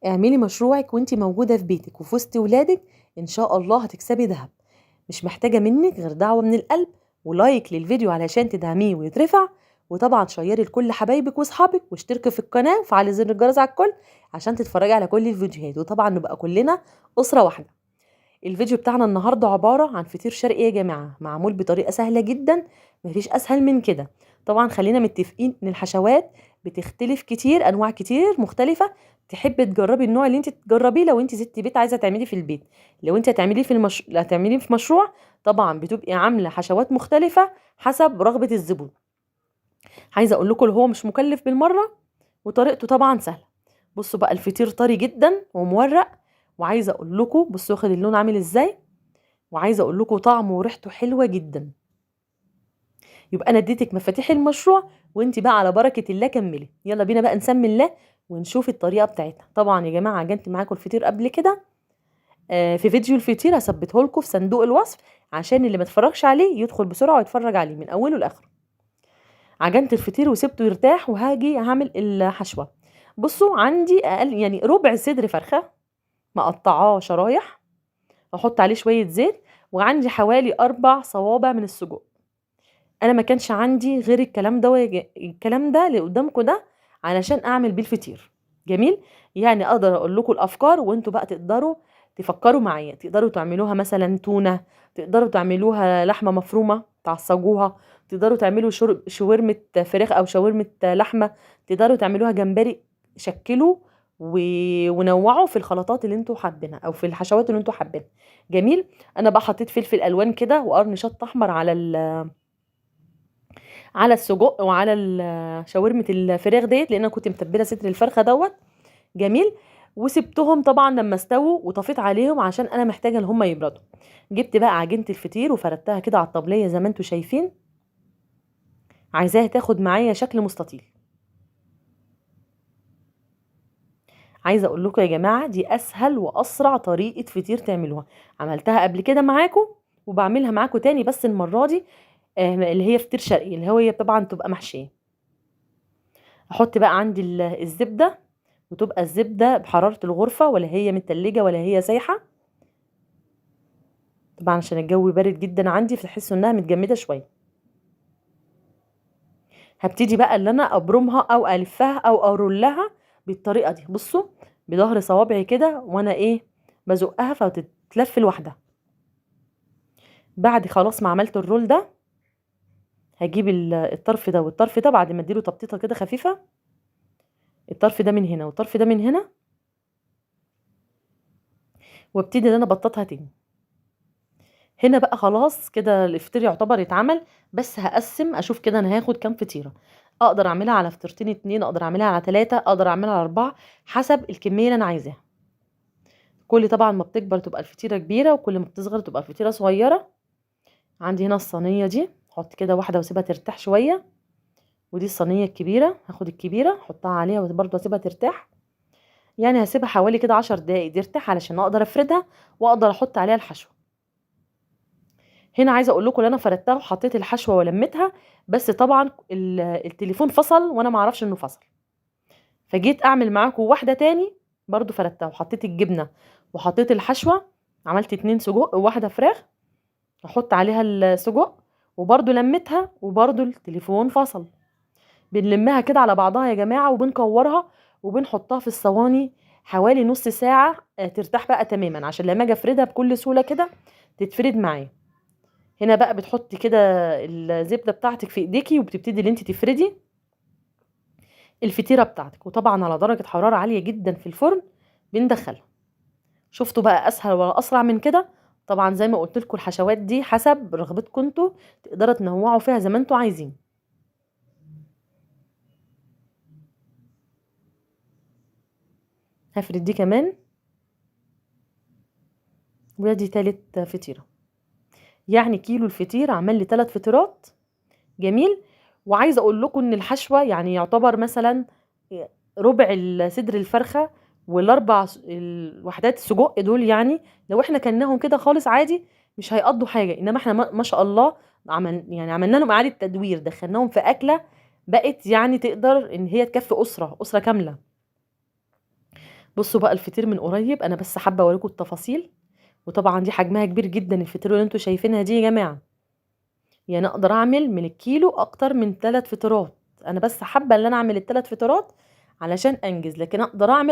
اعملي مشروعك وانت موجودة في بيتك وفي وسط ولادك، ان شاء الله هتكسبي ذهب. مش محتاجه منك غير دعوه من القلب و like للفيديو علشان تدعميه ويترفع، وطبعا شيري لكل حبايبك واصحابك، واشتركي في القناة وفعلي زر الجرس على الكل عشان تتفرجي على كل الفيديوهات، وطبعا نبقى كلنا اسره واحدة. الفيديو بتاعنا النهارده عبارة عن فطير شرقي يا جماعة، معمول بطريقة سهلة جدا، مفيش اسهل من كده. طبعا خلينا متفقين ان الحشوات بتختلف كتير، انواع كتير مختلفة، تحبي تجربي النوع اللي انت تجربيه. لو انت ست بيت عايزه تعمليه في البيت، لو انت هتعمليه في مشروع، طبعا بتبقي عامله حشوات مختلفة حسب رغبة الزبون. عايزه اقول لكم هو مش مكلف بالمرة، وطريقته طبعا سهلة. بصوا بقى الفطير طري جدا ومورق، وعايزه اقول لكم بصوا واخد اللون عامل ازاي، وعايزه اقول لكم طعمه وريحته حلوة جدا. يبقى انا اديتك مفاتيح المشروع، وانت بقى على بركة الله كملي. يلا بينا بقى نسمي الله ونشوف الطريقة بتاعتها. طبعا يا جماعة عجنت معاكم الفطير قبل كده، في فيديو الفطير هثبته لكم في صندوق الوصف عشان اللي ما اتفرجش عليه يدخل بسرعة ويتفرج عليه من اوله لاخره. عجنت الفطير وسبته يرتاح، وهاجي هعمل الحشوه. بصوا عندي اقل يعني ربع صدر فرخة مقطعاه شرايح، احط عليه شوية زيت، وعندي حوالي 4 صوابع من السجق. انا ما كانش عندي غير الكلام ده الكلام ده اللي قدامكم ده علشان اعمل بيه الفطير. جميل، يعني اقدر اقول لكم الافكار وانتوا بقى تقدروا تفكروا معايا. تقدروا تعملوها مثلا تونه، تقدروا تعملوها لحمه مفرومه تعصجوها، تقدروا تعملوا شاورمه فراخ او شاورمه لحمه، تقدروا تعملوها جمبري. شكلوا ونوعوا في الخلطات اللي انتوا حابينها او في الحشوات اللي انتوا حابينها. جميل، انا بقى حطيت فلفل الوان كده وقرن شطه احمر على السجق وعلى شاورمه الفراخ ديت، لان انا كنت متبله صدر الفرخه دوت. جميل، وسبتهم طبعا لما استووا وطفيت عليهم عشان انا محتاجه ان هم يبردوا. جبت بقى عجينه الفطير وفردتها كده على الطبلية زي ما انتوا شايفين، عايزاها تاخد معايا شكل مستطيل. عايزه اقول لكم يا جماعة دي اسهل واسرع طريقه فطير تعملوها، عملتها قبل كده معاكم وبعملها معاكم تاني، بس المرة دي اللي هي فطير شرقي، اللي هي طبعا تبقى محشيه. احط بقى عندي الزبدة، وتبقى الزبدة بحرارة الغرفة، ولا هي من التلاجة ولا هي سايحه، طبعا عشان الجو بارد جدا عندي فتحسوا انها متجمده شوية. هبتدي بقى اللي انا ابرمها او الفها او ارولها بالطريقة دي. بصوا بظهر صوابعي كده وانا بزقها فتتلف لوحدها. بعد خلاص ما عملت الرول ده هجيب الطرف ده والطرف ده، بعد ما اديله تبطيطه كده خفيفة، الطرف ده من هنا والطرف ده من هنا، وابتدي ان انا ابططها تاني. هنا بقى خلاص كده الفطير يعتبر اتعمل، بس هقسم اشوف كده انا هاخد كام فطيره. اقدر اعملها على فطيرتين 2، اقدر اعملها على 3، اقدر اعملها على 4، حسب الكمية اللي انا عايزاها. كل طبعا ما بتكبر تبقى الفطيره كبيرة، وكل ما بتصغر تبقى الفطيره صغيرة. عندي هنا الصينية دي، احط كده واحدة واسيبها ترتاح شوية، ودي الصينية الكبيرة، هاخد الكبيرة احطها عليها وبرده اسيبها ترتاح. يعني هسيبها حوالي كده 10 دقايق ترتاح علشان اقدر افردها واقدر احط عليها الحشوه. هنا عايزه اقول لكم ان انا فردتها وحطيت الحشوه ولمتها، بس طبعا التليفون فصل وانا ما اعرفش انه فصل، فجيت اعمل معاكم واحدة تاني برضو فردتها وحطيت الجبنة وحطيت الحشوه، عملت 2 سجق وواحدة فراخ، احط عليها السجق وبرضو لمتها وبرضو التليفون فصل. بنلمها كده على بعضها يا جماعة وبنكورها وبنحطها في الصواني حوالي نص ساعة، ترتاح بقى تماما عشان لما اجي افردها بكل سهولة كده تتفرد معايا. هنا بقى بتحطي كده الزبدة بتاعتك في ايديكي وبتبتدي ان انت تفردي الفطيره بتاعتك، وطبعا على درجه حرارة عالية جدا في الفرن بندخلها. شفتوا بقى اسهل ولا اسرع من كده؟ طبعا زي ما قلت لكم الحشوات دي حسب رغبتكم انتوا، تقدروا تنوعوا فيها زي ما انتوا عايزين. هفرد دي كمان، ودي تالت فطيره. يعني كيلو الفطير عمل لي 3 فطيرات. جميل. وعايزه اقول لكم ان الحشوه يعني يعتبر مثلا ربع صدر الفرخه والاربع الوحدات السجق دول، يعني لو احنا كلناهم كده خالص عادي مش هيقضوا حاجة، انما احنا ما شاء الله عملنا لهم اعاده تدوير، دخلناهم في اكله بقت تقدر ان هي تكفي اسره كاملة. بصوا بقى الفطير من قريب، انا بس حابة اوريكم التفاصيل. وطبعا دي حجمها كبير جدا الفطيره اللي انتوا شايفينها دي يا جماعة، يعني اقدر اعمل من الكيلو اكتر من 3 فطيرات. انا بس حابة ان انا اعمل ال3 فطيرات علشان انجز، لكن اقدر اعمل